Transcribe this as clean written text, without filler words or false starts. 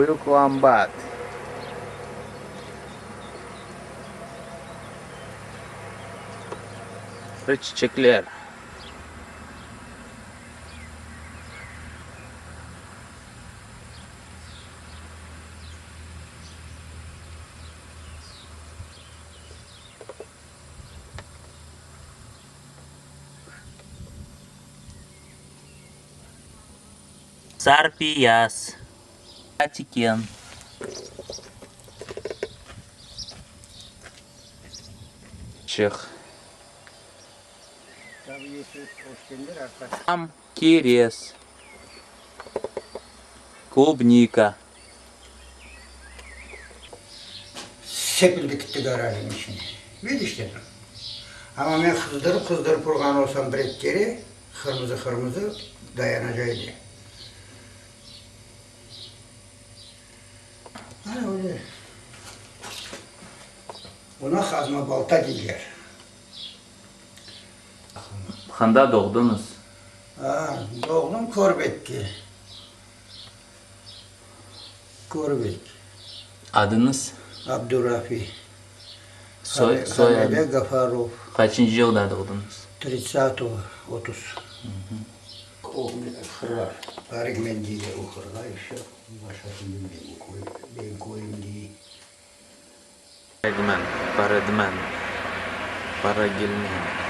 Büyük Lambat. Çiçekler. Sarpiyaz. Tiken. Çıq. Am kirez. Klubnika. Sepildi kitti garajnıñ içine. Bil işte. Amma men qızdırıp-qızdırıp urğan olsam bir-eki kere, qırmızı-qırmızı dayanacaydı. Ana öyle. Buna qazma balta deyler. Qanda doğdıñız? A, doğdım Körbekte. Körbek. Adıñız? Abdurafi. Soy, soyadı? Hamide Gafarov. Qaçıncı yılda doğdıñız? Tridtsatogo, 30. O hırlar, Parikmen deyler o hırğa, i vsё, başqasını bilmeyim, o köy, benim köyüm dey. Paredmen, paredmen, paragilmen.